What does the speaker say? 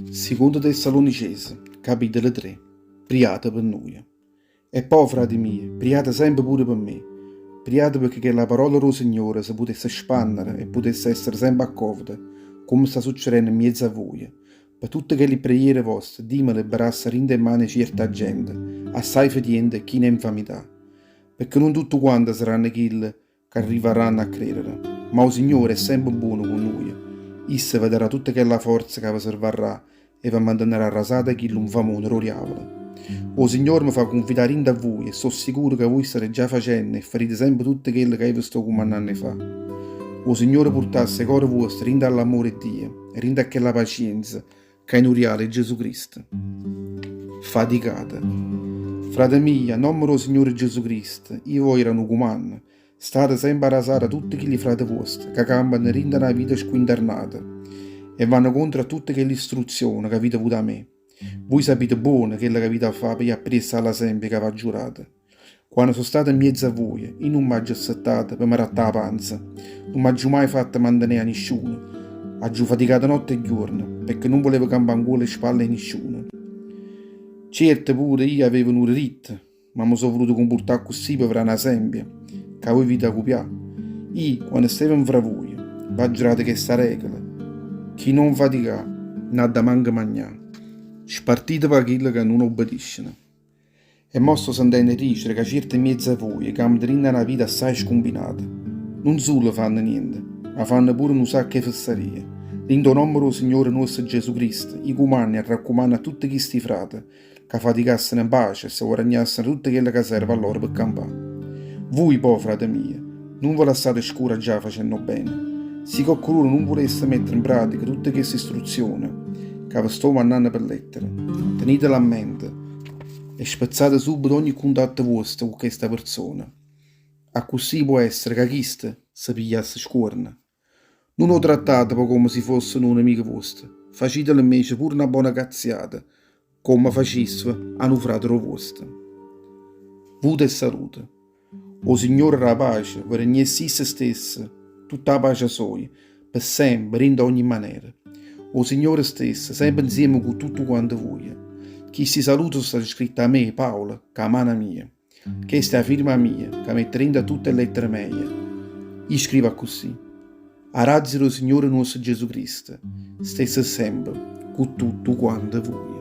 Sicondo Tessalonicese, capitolo tre, Priate pe nuje. E po', frate mie, priate sempe pure pe me. Priate pecché chella parola d' 'o Signore se putesse spannere e putesse essere sempe accolta, comme sta succedenno 'mmiezzo a vuje. Pe tutte chelli preghiere voste, Dio me liberasse 'a dint' 'e mane 'e cierta gente, assai fetiente e chine 'e 'nfamità. Pecché nun tutte quante saranno chille ca arrivarranno a credere. Ma 'o Signore è sempe buono cu nuje, Isso ve darà tutta chella forza ca ve servarrà e ve mantenerà arrasate 'a chillu 'nfamone d' 'o diavolo. O Signore me fa cunfidà dint' a vuje e so' sicuro ca vuje state già facenno e farite sempe tutto chello ca io ve sto cummannanno 'e fà. O Signore purtasse 'e core vuoste dint' a ll'ammore 'e Dio e dint' a chella pacienza ca è nu rialo 'e Gesù Cristo. Faticate. Frate mio, a nomme d' 'o Signore Gesù Cristo, io voglio dà nu cumanno, state sempe arrasate 'a tutte chilli frate vuoste ca campano dint' a na vita squinternata e vanno contro a tutte chelle istruzione ca avite avuto 'a me. Vui sapite buono chello ca avite 'a fà pe jì appriesso a ll'asempio ca v'aggio dato. Quanno so' stato 'mmiezzo a vuje, io nun m'aggio assettato pe me rattà 'a panza, nun m'aggio maje fatto mantenè 'a nisciuno, aggio faticato notte e ghiuorno, pecché nun vulevo campà 'ncuollo 'e spalle 'e nisciuno. Certo pure io avevo nu diritto, ma me so' vuluto cumpurtà accussì pe ve dà n'asempio, ca vuje avite 'a cupià. Io, quanno stevo 'nfra vuje, v'aggio dato chesta regola, chi nun faticà, n'adda manco magnà. Spartite p' chille ca nun obbedisceno. E mo sto sentenno 'e dicere ca cierte 'mmiez'a vuje campano dint' a na vita assaje scumbinata. Nun sulo fanno niente, ma fanno pure nu sacco 'e fessarie. Dint' 'o nomme d' 'o Signore nuosto Gesù Cristo, i' cumanno e arraccumanno a tutte chisti frate ca faticasseno 'npace e se guaragnasseno tutto chello ca serve a loro pe campà. Vuje po', frate mio, nun ve lassate scuraggià facenno 'o bene. Si coccheduno nun vulesse mettere 'npratica tutte cheste istruzione ca ve sto mannanno pe lettere, tenitelo a mente e spezzate subito ogni cuntatto vuosto cu chesta perzona. Accussì po' essere ca chisto se pigliasse scuorno. Nun 'o trattate po' comme si fosse nu nemico vuosto, facitelo invece pure na bona cazziata, comme facisseve a nu frate d' 'o vuosto. Vute e salute. O Signore d' 'a pace ve regnesse isso stesso tutta 'a pace soja, pe sempe, dint' a ogni manera. O Signore stesse sempe 'nzieme cu tuttu quante vuje. Chisti salute so' state scritte 'a me, Paolo, cu 'a mana mia. Chesta è 'a firma mia ca metto dint' a tutte 'e lettere meje. Io scrivo accussì, 'A razia d' 'o Signore nuosto Gesù Cristo stesse sempe cu tuttu quante vuje.